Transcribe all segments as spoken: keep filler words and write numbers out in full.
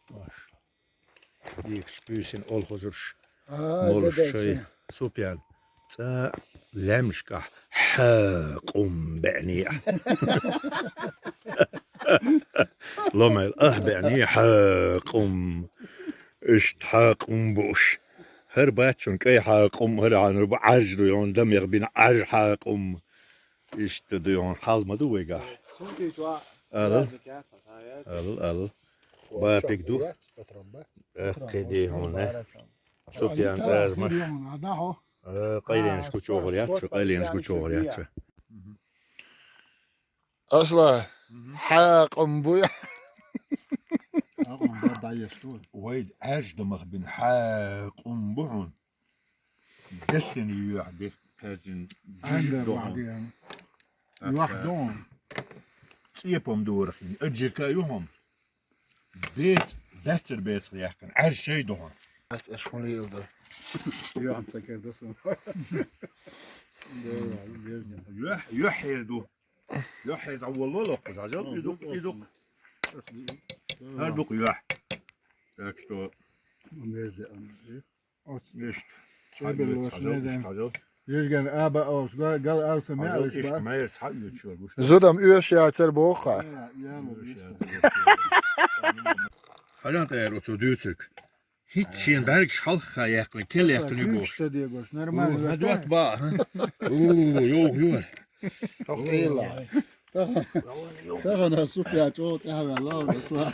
Маша. Дикача буьйсанна олхазарш. Молаш шоай. Супьян. Цкъа лаьмнашкахь хьакъум беанехь. Ломайл ахь беанехь хьакъум. Иштта хьакъум бу уьш. ХӀара бац шуна кӀай хьакъум, хӀара хьанар бу Ӏаж ду, йоӀан, дамех бина Ӏаж хьакъум. Иштта ду, йоӀан, хьал ма ду вайгахь. Алал. Алал, алал. Бапик ду. Эккхий ди хьуна. Супьян цӀазмаш. Э, къайленаш гучуогӀур яц, къайленаш гучуогӀур яц. Аслан, хьакъум буй? Хьакъум бу, дӀаеш ду. Вай Ӏаж дамах бина хьакъум бу хьуна. Десхина юьхь де, кхаьчна Ӏандер жижиг ду хьуна. Юьхь ду хьуна. ЦӀе помидорах йина, аджика ю хьуна. Бецан, баьццара бецах яьккхина, Ӏаж шай ду хьуна. Ац аш хьуна лийла ду. Юьхь ца кер ду суна. Юьхь, юьхь хьер ду. Юьхь хьер дӀаволло локхуш, хьажал, и дукха, и дукха. ХӀара дукха юьхь. Так что. Мерза ам. Оцу иштта. Цхьа оьцу, хьажал, иштта хьажал. Жижиган аба олуш, га-, гал алсам яалаш ба. Зудам оьшуш яцара боху хьа. Хьажал тӀера оцо дуьйцург. ХӀинца шен бӀаьргаш хьалха яьккхина, кел яьккхина бохуш. Са дегош, нормально. Хьадот ба, хӀа? У, йовха юар. Тахана, тахана супья чӀогӀа тӀаьхьаваьлла, Аслан.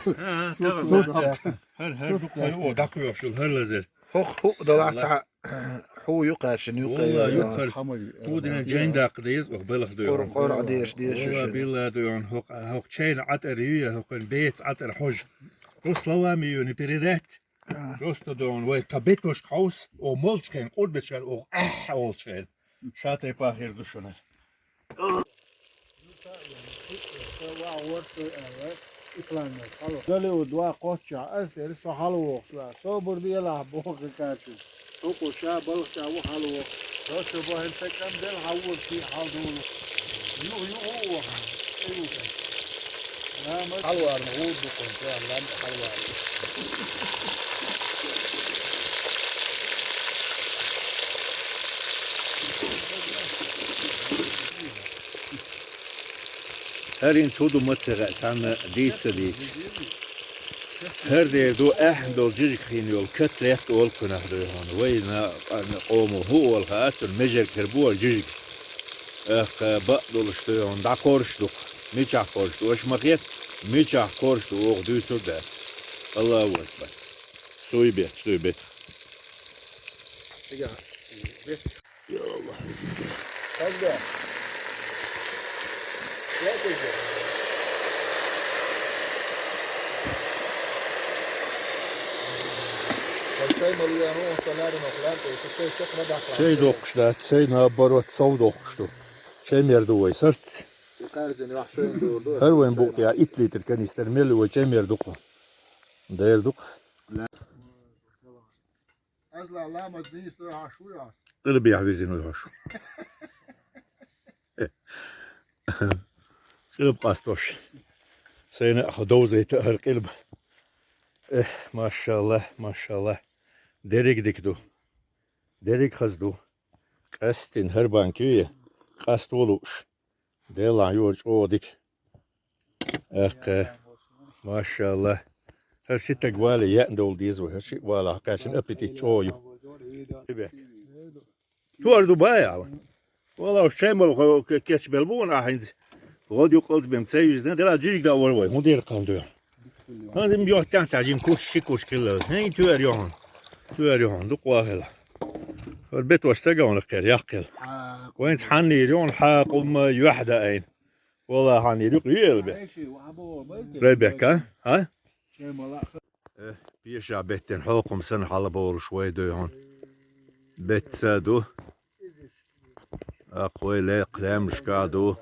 ХӀара, хӀара дукха ю, дӀакхоьхуш йолу, хӀара лазар. ХӀокху хӀуъ далахь цхьа хӀу юккъаьршина юккъе. Валла, юккъера. Хьу дина жайн даккха деза, оха белах ду. Къор-, къоргӀа деш, деш. Валла, билла ду, хӀокху, хӀокху чайна Ӏатар ю, хӀокхуьнан беца Ӏатар хьожа. Просто словами её не передать. Просто ду, вай тхан бетошка хьовса, оха молчу хенахь, къурд бечу хенахь, оха ахь олучу хенахь. Ша тайпа хир ду шуна. Голливуд ван кхоччехь ас яра со хьалавохуш ваьа. Собар делахь боху кхача. ХӀокхо ша балхача ву хьалавоху. Со шу бахьана сан кӀам делла хьан вора шиъ хьаладугӀу. Юха, юха а вахана. Ай ву сан. Хьалаварна гӀур ду кхунца, лам хьалаварна. ХӀарин цу ду ма ца хаьа, цхьанна дийца ца дийцаш. ХӀара дера ду, аьхна долу жижиг хин йолу котлет олу кхунах ду хьуна. Вайна къомал хӀу олу хаьа, цунна межерг хир бу жижиг. Аьхка баъ долуш ду хьуна, дӀакхорш ду-кх. Мичахь корш ду, аша ма хета, мичахь корш ду, оха дуьйцур дац. Аллаху акбар. Суй беташ дуй бетах. Цигахь. Йо, Аллах, везан Дела. Хазда. Я тебе. Хаздай малуяну, он салярин охлар, то есть, то есть, чек на дахлар. Чай дохуш дац, чай наоборот, сов дохуш ду. Чай мер ду вай сарц. И карзин вахшин дур ду. ХӀара вайн букъ я итт литр канистр мел вай чай мер ду-кх. Дер ду-кх. Ла. Аслан, ламаз дийца дой хьаш вуй хьо? Къилбехь визина вуй хьаш. Къилба къастош. Сайна а хьо довзайта хӀара къилба. Эх, машалла, машалла. Дерриг дика ду. Дерриг хаза ду. Къаьстина хӀара банка ю я? Къаста ву лууш. Делахь юра чӀогӀа дика. Эккхе. Машалла. ХӀара ши таг вале яъна довла деза вай. ХӀара ши валахь кхаьчна аппетит чӀогӀа ю. Туар ду бай а вай. Валлахь, уьш чай мала кечбелла бу ван ахь хӀинца. ГӀод юккъалц бен цай юьзна, дела жижиг да вар вай. ХӀун дера кхана дуьхьа? ХӀан, дим йоттан цхьа жим куш, ши куш килла. ХӀин туьар ю хьуна. Туьар ю хьуна, дукха вахила. ХӀара бетош ца говна кхер, яккхила. Вайнца хьаннийр ю хьуна, хьакъум юьхь даайна. Валла хьаннийр юкъа ю элбе. Райбек, а? А? Э, пешахь беттина хьокхум санна хьалаболуш вай дуй хьуна. Бетта ца ду. Аккха вай лекха лаьмнашкахь ду.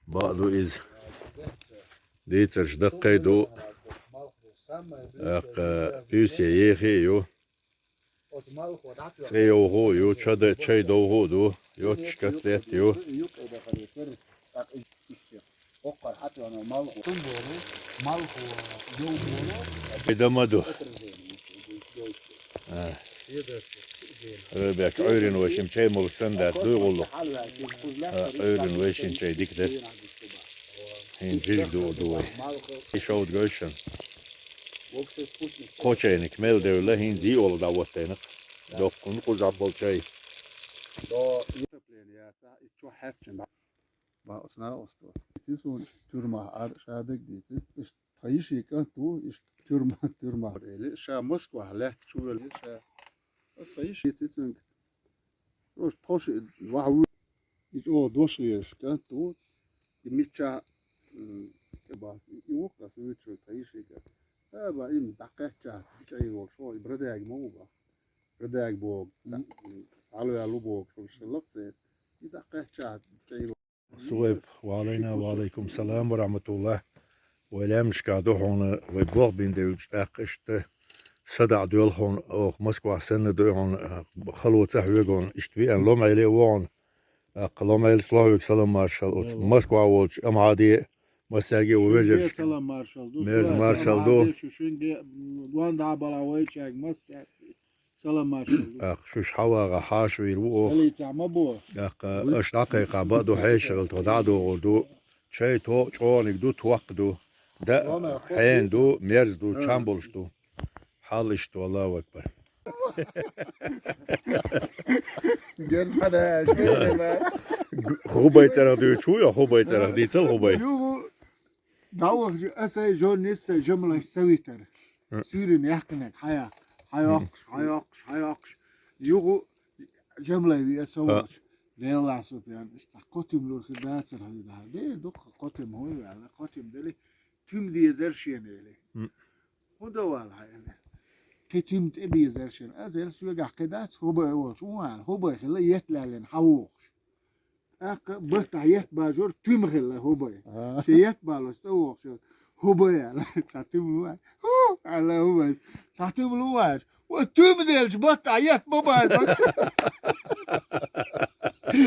Баа ду иза. Дийцарш даккхий ду. Аккха пуьйсе ехий ю. ЦӀе йовхо а ю, ча де-, чай довхо а ду, йоццуш котлет ю. Боккъар хьатӀа ваьнна малхо. Цун болу, малхо, йов болу. Эда ма ду. А. Ребят, Ӏуьйрин вешин чай молу санна дац, дуй гӀуллакх. А, Ӏуьйрин вешин чай дика дара. ХӀинца жижиг ду, ду вай. И шовда гойшан. Кхо чайник мел девлла, хӀинца йиъолла дӀавоттайна. Доккхун кху жаббал чай. Ба, ус на усту. Ици суна тюрьма ар шадак дици. Иш тхайши кӀант ву, иш тюрьма, тюрьма. Эли ша Москва лехт чувел ша. Ас тхайши ици цунг. Рош тхош ваху. Ич о дош леш кӀант ву. И мича, м, кебас. И вукас вичу тхайши кӀант. Аба им дакъача, дикай вол шо, и брадаг ма уба. Брадаг бог. Алу алу бог, шо шалак се. И дакъача, дикай Сугайб, ва Ӏалайна, ва Ӏалайкум салам ва рахматуллах. Вай лаьмнашка ду хьуна, вай болх бина девлча тӀаккха иштта садаӀа доьлху хьуна, оха Москвахь санна ду хьуна, хало ца хьоьгу хьуна, иштта виъна ломхьеле а ву хьуна. ТӀаккха ломхьелаца лохьоьгу салам маршал, оцу Москва волчу Амхьаде, массаьрге а ву вежаршка. Мерза маршал ду. Гонда бала вайчаьрга массаьрга. Салам маршал ду. Ах, шуьш хьавагӀа хьаша вийр ву оха. Столицахь ма бу. Ах, аша дӀакхайкха бан ду, хьешагӀал тхо дӀа а догӀур ду. Чай то чӀогӀаниг ду, токкха ду. Да, хьен ду, мерза ду, чам болуш ду. Хьал иштта, Аллаху акбар. Герз хьада, шуьйра. ХӀубай цӀарах дуьйцу, хӀу я хӀубай цӀарах, дийцал хӀубай. Югу, дӀавахча, аса жон нисса жамлаш савитар. Суьйрина яьккхинарг хьая, хьайоккхуш, хьайоккхуш, хьайоккхуш. Югу жамлай виа совлаш. Делла Супьян, иштта кхотим лур хир дацар хьуьйда. Де, дукха кхотим хьуй ваьлла, кхотим дели, туьма дезар шена эли. ХӀун да вала хьайна? Кхин туьма тӀе дезар шена. Аз эл соьгахь кхин дац, хӀубай волчу, хӀун вала, хӀубай хилла етт лаьллина хьавухуш. ТӀаккха баттахь етт бажор туьма хилла хӀубай. Шен етт балош цӀа вохуш, хӀубай аьлла, цхьа туьма лу вай. ХӀу! Аьлла хӀубай. Цхьа туьма лу вай. Ва туьма делча баттахь етт ма бажор.